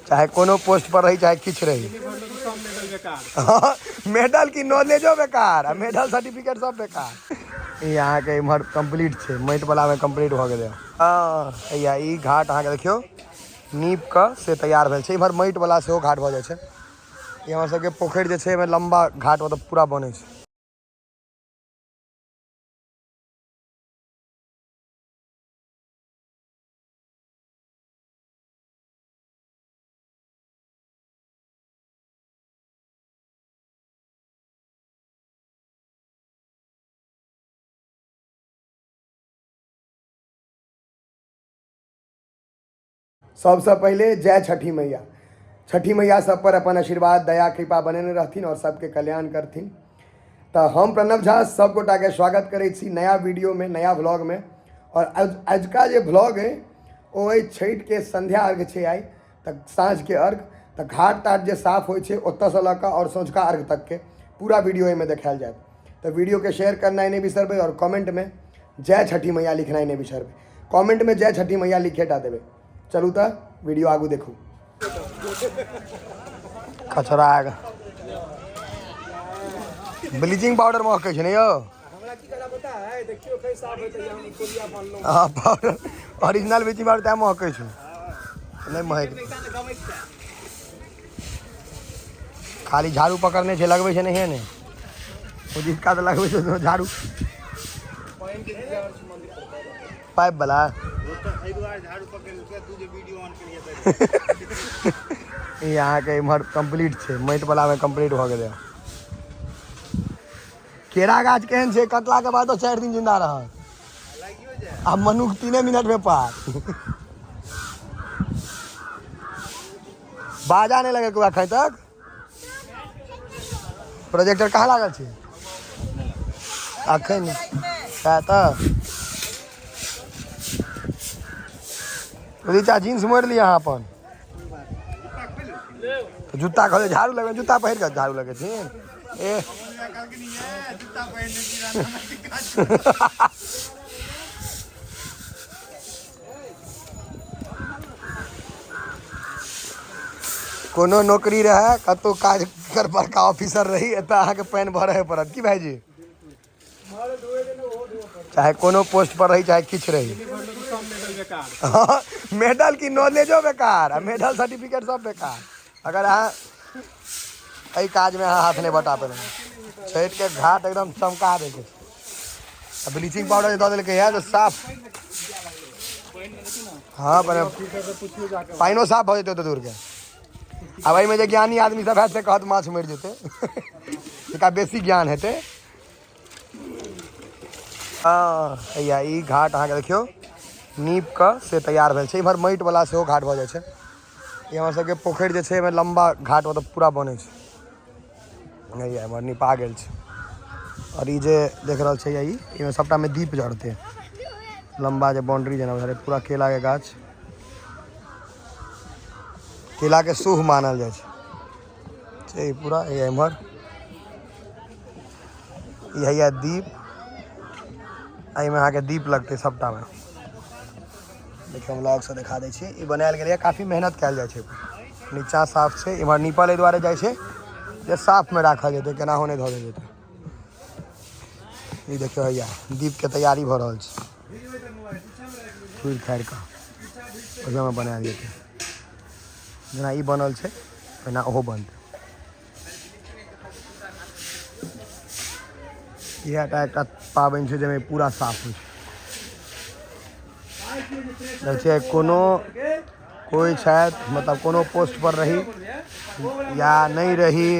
चाहे कोनो पोस्ट पर रही, चाहे किछु रही। मेडल की नॉलेजो बेकार आ मेडल सर्टिफिकेट सब बेकार। ई अहाँके इम्हर कम्प्लीट छै, माटि वाला में कम्प्लीट भऽ गेलै। हँ, हैया ई घाट अहाँके देखियौ नीप कऽ से तैयार भेल छै। इम्हर माटि वाला सेहो घाट भऽ जाइ छै। ई हमर सबके पोखरि जे छै, एहिमे लम्बा घाट मतलब पूरा बनै छै। सबसँ पहिले जय छठी मैया। छठी मैया सब पर अपन आशीर्वाद, दया, कृपा बनेने रहथिन और सबके कल्याण करथिन। तऽ हम प्रणव झा सब गोटाके स्वागत करै छी नया वीडियोमे, नया व्लॉगमे। और अजुका जे व्लॉग अइ ओ अइ छठिके संध्या अर्घ छै आइ, तऽ साँझके अर्घ, तऽ घाट ताट जे साफ होइ छै ओतऽसँ लऽ कऽ आओर सँझुका अर्घ तकके पूरा वीडियो एहिमे देखायल जायत। तऽ वीडियोके शेयर करनाइ नहि बिसरबै आओर कमेंटमे जय छठी मैया लिखनाइ नहि बिसरबै। कमेंटमे जय छठी मैया लिखे टा देबै। चलू तऽ वीडियो आगू देखू। कचरा ब्लीचिंग पाउडर महकै छै ने यौ? हँ, पाउडर ओरिजिनल ब्लीचिंग पाउडर तैं महकै छै, नहि महक। खाली झाड़ू पकड़ने छै, लगबै छै नहिए ने। ओ जिनका तऽ लगबै छै झाड़ू पाइप वाला। ई अहाँके इम्हर कम्प्लीट छै, माटि वाला मे कम्प्लीट भऽ गेलै। केरा गाछ केहन छै, कटला के बाद 4 दिन जिंदा रहत, आ मनुख 3 मिनट में पार। बाजा नहि लगल एखन तक। प्रोजेक्टर कहाँ लागल छै अखन? सएह तऽ रीचा जींस मोड़ि लिअ अहाँ अपन। जूता खोले, झाड़ू लगे, जूता पहिर कऽ झाड़ू लगे छी। ए कोनो नौकरी रहए, कतहु काज कर, बड़का ऑफिसर रही, एतऽ अहाँके पानि भरहे पड़त। की भाइजी, चाहे कोनो पोस्ट पर रही, चाहे किछु रही। मेडल की नॉलेजो बेकार आ मेडल सर्टिफिकेट सब बेकार, अगर अहाँ एहि काजमे अहाँ हाथ नहि बटा पेलहुँ। छठिके घाट एकदम चमका दै छै। आ ब्लीचिंग पाउडर जे दऽ देलकै तऽ साफ। हँ, पर पानिओ साफ भऽ जेतै ओते दूरके। आब एहिमे जे ज्ञानी आदमी सब हैत से कहत माछ मरि जेतै, जेकरा बेसी ज्ञान हेतै। हँ, हैया ई घाट अहाँके देखियौ नीप कऽ से तैयार भेल छै। इम्हर माटि वाला सेहो घाट भऽ जाइ छै। ई हमर सबके पोखरि जे छै, एहिमे लम्बा घाट मतलब पूरा बनै छै। हैया एम्हर निपा गेल छै। आओर ई जे देख रहल छै, ई एहिमे सबटामे दीप जरतै। लम्बा जे बाउंड्री जेना बुझाइ, पूरा केलाके गाछ, केलाके शुभ मानल जाइ छै। छै ई पूरा। हैया एम्हर ई हैया दीप, एहिमे अहाँके दीप लगतै सबटामे। देखियौ, हम लगसँ देखा दै छी। ई बनायल गेलैए, काफी मेहनत कयल जाइ छै। नीचा साफ छै, इम्हर नीपल एहि दुआरे जाइ छै जे साफमे राखल जेतै, केनाहो नहि धऽ देल जेतै। ई देखियौ, हैया दीपके तैयारी भऽ रहल छै। खुरि खारि कऽ ओहिमे बनायल जेतै। जेना ई बनल छै ओहिना ओहो बनतै। इएह टा एकटा पाबनि छै जाहिमे पूरा साफ होइ छै। देखै छियै, कोनो कोइ छथि, मतलब कोनो पोस्ट पर रही या नहि रही,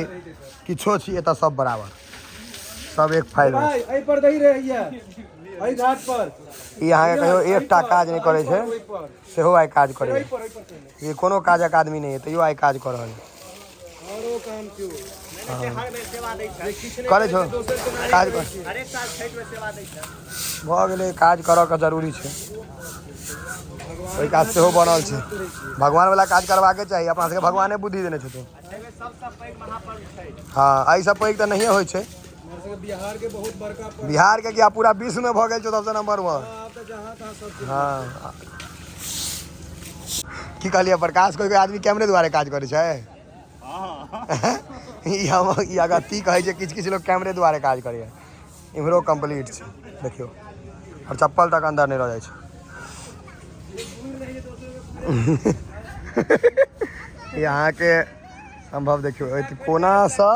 किछो छी, एतऽ सब बराबर, सब एक फाइल मे। एहि पर दही रहैया, एहि घाट पर। ई अहाँके कहियो एकटा काज नहि करै छै, सेहो आइ काज करै। ई कोनो काजक आदमी नहि है, तैयो आइ काज कऽ रहल है। करै छौ काज कर भऽ गेलै। काज करऽ के जरूरी छै। ओहि काज सेहो बनल छै। भगवान वाला काज करबाके चाही। अपना सबके भगवाने बुद्धि देने छथिन। हँ, एहिसँ पैघ तऽ नहिए होइ छै। बिहार के बहुत बड़का पर्व। बिहार के क्या पूरा विश्व में भऽ गेल छौ सबसे नंबर वन। आब तऽ जहाँ तहाँ सब चीज। हँ, की कहलियै प्रकाश? कोइ कोइ आदमी कैमरे दुआरे काज करै छै। ई हम ई अगत्ती कहै छै, किछु किछु लोक कैमरे दुआरे काज करैए। इम्हरो कम्प्लीट छै, देखियौ, आओर चप्पल तक अन्दर नहि रह जाइ छै। ई अहाँके सम्भव देखियौ, एहि कोनासँ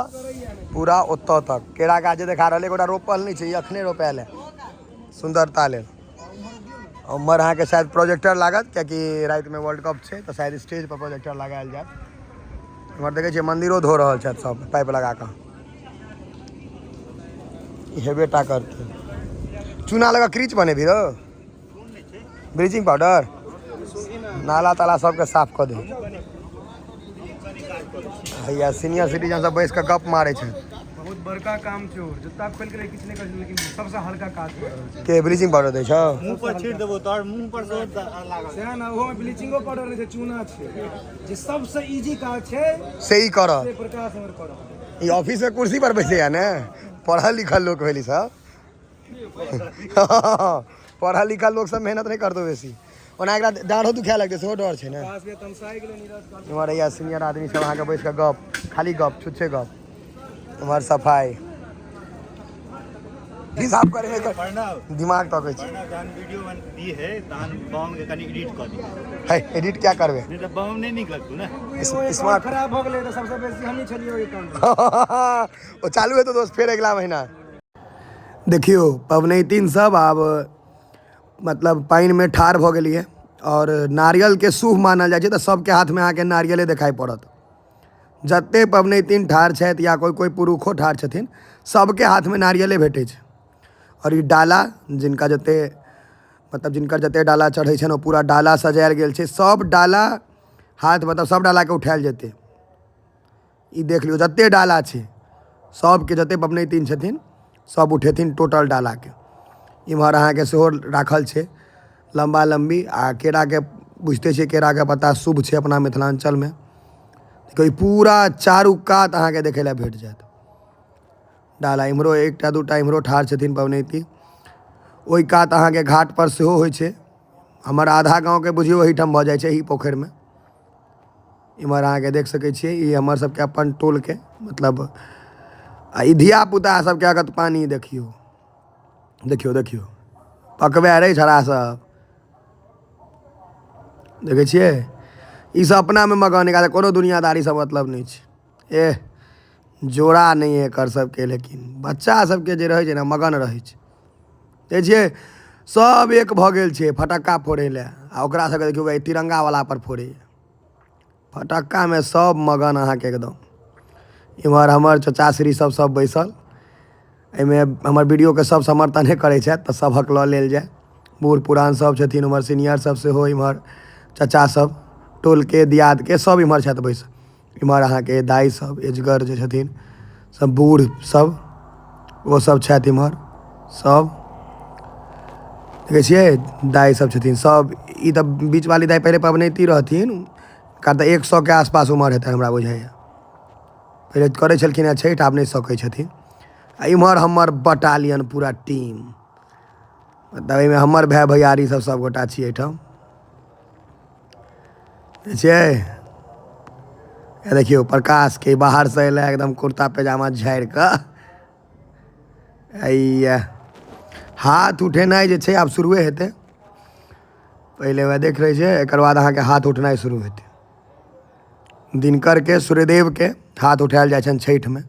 पूरा ओतऽ तक केरा गाछ जे देखा रहल, एगोटा रोपल नहि छै, ई अखने रोपायल है सुन्दरता लेल। उम्हर अहाँके शायद प्रोजेक्टर लागत, कियाकि रातिमे वर्ल्ड कप छै, तऽ शायद स्टेज पर प्रोजेक्टर लगायल जायत। इम्हर देखै छियै, मंदिरो धो रहल छथि सब पाइप लगा कऽ। ई हेबे टा करतै। चूना लगा क्रीच बनेबही रौ, ब्लीचिंग पाउडर, नाला ताला सबके साफ कऽ दे। हैया सीनियर सिटीजन सब बैस कऽ गप मारै छै। बहुत बड़का काम छै। जूता खोलि के किछु नहि करै छै, लेकिन सबसँ हल्का काज कर रहल छै। के ब्लीचिंग पाउडर दै छौ? मुँह पर छीट देबो तोहर मुँह पर से लागल। सएह ने, ओहोमे ब्लीचिंगो पाउडर नहि छै, चूना छै, जे सबसँ इजी काज छै से ई करत। से प्रकाश हमर कर रहल। ई ऑफिस में कुर्सी पर बैसैया ने, पढ़ल लिखल लोक भेल ई सब। पढ़ल लिखल लोक सब मेहनत नहि करतौ बेसी। ओना एकरा डाँढ़ो दुखाए लगतै, सेहो डर छै ने। प्रकाश के तमसाइ गेलै नीरज। इम्हर हैया सीनियर आदमी सब अहाँके बैस कऽ गप, खाली गप, छुच्छे गप। इम्हर सफाई ई साफ करे में प्रणव। दिमाग तकै छै। प्रणव, जहन वीडियो बन दी है तहन बम के कनि एडिट कऽ दी। है, एडिट क्या करबे? नहि तऽ बम नहि नीक लगतौ ने। स्मार्ट खराब भऽ गेलै तऽ सबसँ बेसी हमही छलियै ओहि काममे। ओ चालू हेतौ दोस्त फेर अगिला महीना। देखियौ, पबनैतिन सब आब मतलब पानिमे ठाढ़ भऽ गेलियै आओर नारियलके शुभ मानल जाइ छै, तऽ सबके हाथमे अहाँके नारियले देखाइ पड़त। जते पबनैतिन ठाढ़ छथि या कोइ कोइ पुरुषो ठाढ़ छथिन, सबके हाथमे नारियले भेटै छै। आओर ई डाला, जिनका जते मतलब जिनकर जते डाला चढ़ै छनि, ओ पूरा डाला सजायल गेल छै। सब डाला हाथ मतलब सब डालाके उठायल जेतै। ई देख लियौ, जते डाला छै सबके, जते पबनैतिन छथिन सब उठेथिन टोटल डालाके। इम्हर अहाँके सेहो राखल छै लम्बा लम्बी। आ केराके बुझिते छियै, केराके पत्ता शुभ छै अपना मिथिलाञ्चलमे। देखियौ, ई पूरा चारू कात अहाँके देखै लए भेट जायत डाला। इम्हरो एकटा दूटा इम्हरो ठाढ़ छथिन पबनैती। ओहि कात अहाँके घाट पर सेहो होइ छै। हमर आधा गाँवके बुझियौ ओहिठाम भऽ जाइ छै, एही पोखरिमे। इम्हर अहाँके देख सकै छियै, ई हमर सबके अपन टोलके मतलब। आ ई धिया पुता सबके अगत पानी देखियौ, देखियौ, देखियौ, पकबै रे छड़ा सब। देखै छियै, ई सब अपनामे मगन, एकरा कोनो दुनियादारी से मतलब नहि छै। एह, जोड़ा नहि एकर सबके, लेकिन बच्चा सबके जे रहै छै ने, मगन रहै छै। देखै छियै, सब एक भऽ गेल छै फटक्का फोड़ै लए। आ ओकरा सबके देखियौ, एहि तिरंगा वाला पर फोड़ैए। फटक्कामे सब मगन अहाँके एकदम। इम्हर हमर चचा श्री सब सब बैसल। एहिमे हमर वीडियोके सब समर्थने करै छथि, तऽ सभक लऽ लेल जाय। बूढ़ पुरान सब छथिन उम्हर, सीनियर सब सेहो इम्हर, चचा सब, टोलके दियादके सब इम्हर छथि बैसल। इम्हर अहाँके दाइ सब एजगर जे छथिन सब, बूढ़ सब, ओ सब छथि इम्हर सब। देखै छियै, दाइ सब छथिन सब। ई तऽ बीच वाली दाइ पहिले पबनैती रहथिन। हुनका तऽ 100 के आसपास उमर हेतनि हमरा बुझाइए। पहिले करै छलखिन हेँ छठि, आब नहि सकै छथिन। आ इम्हर हमर बटालियन पूरा टीम, मतलब एहिमे हमर भाय भैयारी सब सब गोटा छी एहिठाम छियै। देखियौ प्रकाश के, बाहर से एलै एकदम कुर्ता पैजामा झाड़ि कऽ। अइया हाथ उठेनाइ जे छै आब शुरुए हेतै। पहिले वएह देख लै छै, एकर बाद अहाँके हाथ उठनाइ शुरू हेतै। दिनकर के, सूर्यदेव के हाथ उठायल जाइ छनि छठिमे।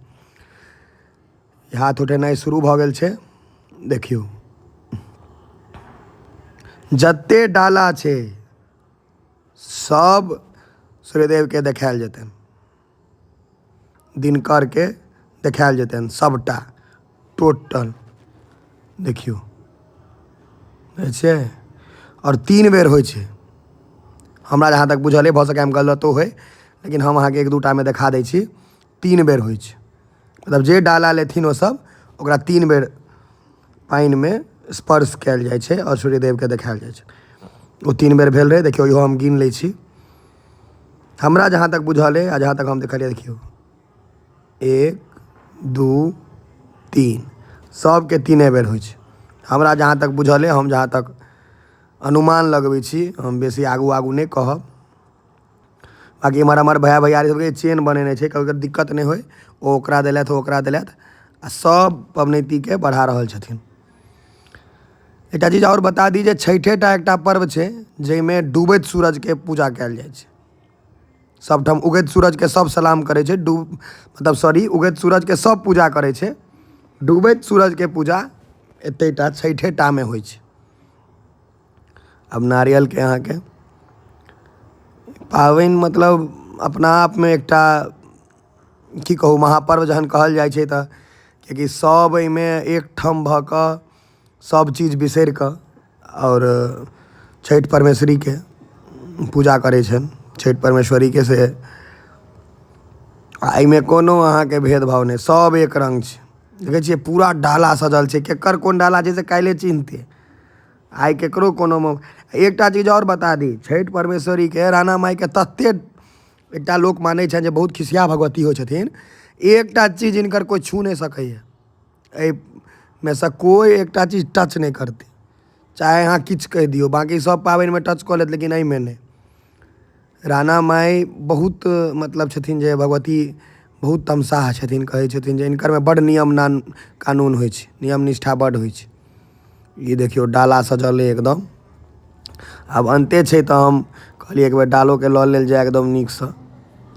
हाथ उठेनाइ शुरू भऽ गेल छै। देखियौ, जते डाला छै सब सूर्यदेवके देखायल जेतनि, दिनकरके देखायल जेतनि सबटा टोटल। देखियौ, देखै छियै, आओर 3 बेर होइ छै। हमरा जहाँ तक बुझल अइ, भऽ सकैए हम गलतो होइ, लेकिन हम अहाँके एक दूटामे देखा दै छी। 3 बेर होइ छै, मतलब जे डाला लेथिन ओ सब, ओकरा 3 बेर पानिमे स्पर्श कयल जाइ छै आओर सूर्यदेवके देखायल जाइ छै। ओ 3 बेर भेल रहै। देखियौ, इहो हम गिन लै छी। हमरा जहाँ तक बुझल अइ आ जहाँ तक हम देखलियै, देखियौ, 1, 2, 3। सभके 3 बेर होइ छै। हमरा जहाँ तक बुझल अइ, हम जहाँ तक अनुमान लगबै छी, हम बेसी आगू आगू नहि कहब। बाँकी एम्हर हमर भैया भैयारी सबके चेन बनेने छै, ककरो दिक्कत नहि होइ। ओ ओकरा देलथि, ओ ओकरा देलथि, आ सब पबनैतीके बढ़ा रहल छथिन। एकटा चीज आओर बता दी जे छठिटा एकटा पर्व छै जाहिमे डूबैत सूरजके पूजा कयल जाइ छै। सबठाम उगैत सूरजके सब सलाम करै छै, डूब मतलब सॉरी, उगैत सूरजके सब पूजा करै छै, डूबैत सूरजके पूजा एतेटा छठिटामे होइ छै। आब नारियलके अहाँके पाबनि मतलब अपना आपमे एकटा की कहू महापर्व जहन कहल जाइ छै तऽ कियाकि सब एहिमे एकठाम भऽ कऽ सब चीज बिसरि कऽ आओर छठि परमेश्वरीके पूजा करै छनि, छठि परमेश्वरीके से। आ एहिमे कोनो अहाँके भेदभाव नहि, सब एक रङ्ग छै। देखै छियै पूरा डाला सजल छै, केकर कोन डाला छै से काल्हिए चिन्हतै, आइ केकरो कोनो। एकटा चीज आओर बता दी, छठि परमेश्वरीके राणा माइके तते एकटा लोक मानै छनि जे बहुत खिसिया भगवती होइ छथिन। एकटा चीज हिनकर कोइ छू नहि सकैए, एहिमे सँ कोइ एकटा चीज टच नहि करतै, चाहे अहाँ किछु कहि दियौ। बाँकी सब पाबनिमे टच कऽ लेत, लेकिन एहिमे नहि। राणा माइ बहुत मतलब छथिन जे भगवती बहुत तमसाह छथिन, कहै छथिन जे हिनकरमे बड्ड नियम कानून होइ छै, नियम निष्ठा बड्ड होइ छै। ई देखियौ डाला सजल अइ एकदम। आब अन्ते छै तऽ हम कहलियै एक बेर डालोके लऽ लेल जाय एकदम नीकसँ।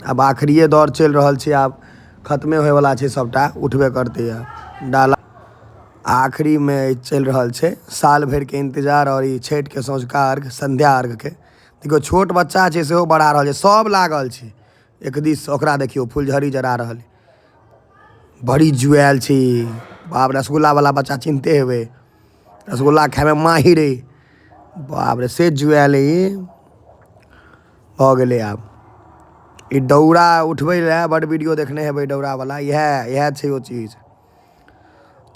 आब आखिरिये दौर चलि रहल छै, आब खत्मे होइवला छै, सबटा उठबे करतै। आब डाला आखिरीमे चलि रहल छै, साल भरिके इन्तजार आओर ई छठिके सँझुका अर्घ, सन्ध्या अर्घके। देखियौ छोट बच्चा छै सेहो बढ़ा रहल छै, सब लागल छै एक दिस। ओकरा देखियौ फुलझड़ी जरा रहल, बड़ी जुआयल छै। बाप, रसगुल्ला वाला बच्चा चिन्हते हेबै, रसगुल्ला खायमे माहिर अइ। बाप रे, से जुआयल अइ। भऽ गेलै। आब ई डौरा उठबै लए बड वीडियो देखने हेबै डौरा वाला, इएह इएह छै ओ चीज।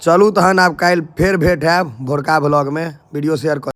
चलू तहन आब काल्हि फेर भेंट हैब भोरका ब्लॉगमे। वीडियो शेयर कर।